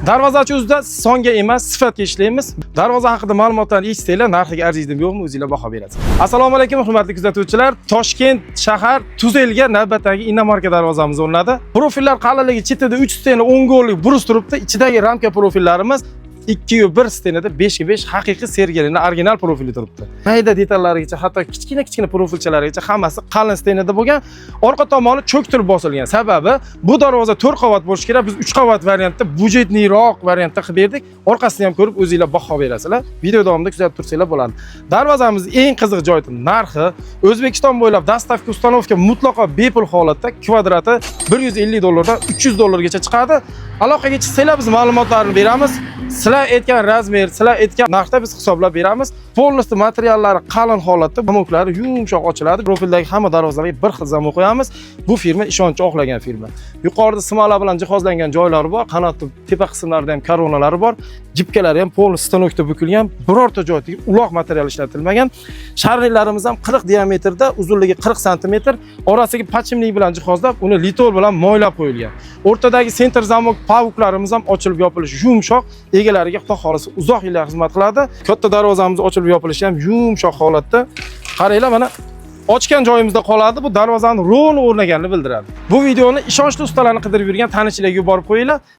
Darvozachi uzda songa emas, sifatga ishlaymiz. Darvoza haqida ma'lumotlarni eshitsanglar, narxiga arziydimi, yo'qmi, o'zinglar baho berasiz. Assalomu alaykum, hurmatli kuzatuvchilar. Toshkent shahar Tuzelga navbatdagi inomarka darvozamiz o'rnadi. Profillar qalinligi chetida 3 стена 10 gollik брус turibdi. Ichidagi ramka profillarimiz 2 1 стена da 5 ga 5 haqiqiy Sergelini original profili turibdi. Mayda detallarigacha, hatto kichkina kichkina profilchalarigacha hammasi qalin стена da bo'lgan. Orqa tomoni cho'ktirib bosilgan. Sababi, bu darvoza 4 qavat bo'lishi kerak. Biz 3 qavat variantda, бюджетный roq variantda qilib berdik. Orqasini ham ko'rib, o'zinglar baho berasizlar. Video davomida kuzatib tursanglar bo'ladi. Darvozamiz eng qiziq joyi narxi. O'zbekiston bo'ylab доставка, установка mutlaqo bepul holatda, kvadrati 150 dollardan 300 dollargacha chiqadi. Aloqaga chiqsanglar, biz ma'lumotlarni beramiz. Sizlar aytgan размер, sizlar aytgan narxda biz hisoblab beramiz. Полностью materiallari qalin holatda, замок lari yumshoq ochiladi. Profildagi hamma darvozalarga bir xil замок qo'yamiz. Bu firma ishonch oqlagan firma. Yuqorida смола bilan jihozlangan joylari bor, qanotni tepa qismlarida ham koronalari bor. Гибка lari ham полный stanokda bukilgan, birorta joyda uloq material ishlatilmagan. Шарнир larimiz ham 40 diametrda, uzunligi 40 santimetr, orasiga подшипник bilan jihozlab, uni litol bilan moylab qo'yilgan. O'rtadagi центр замок паук larimiz ham ochilib yopilishi yumshoq, egalariga, Xudo xohlasa, uzoq yillar xizmat qiladi. Katta darvozamiz ochilib yopilishi ham yumshoq holatda. Qaranglar, mana ochgan joyimizda qoladi. Bu darvozani ровно o'rnaganini bildiradi. Bu videoni ishonchli ustalarni qidirib yurgan tanishlarga yuborib qo'yinglar.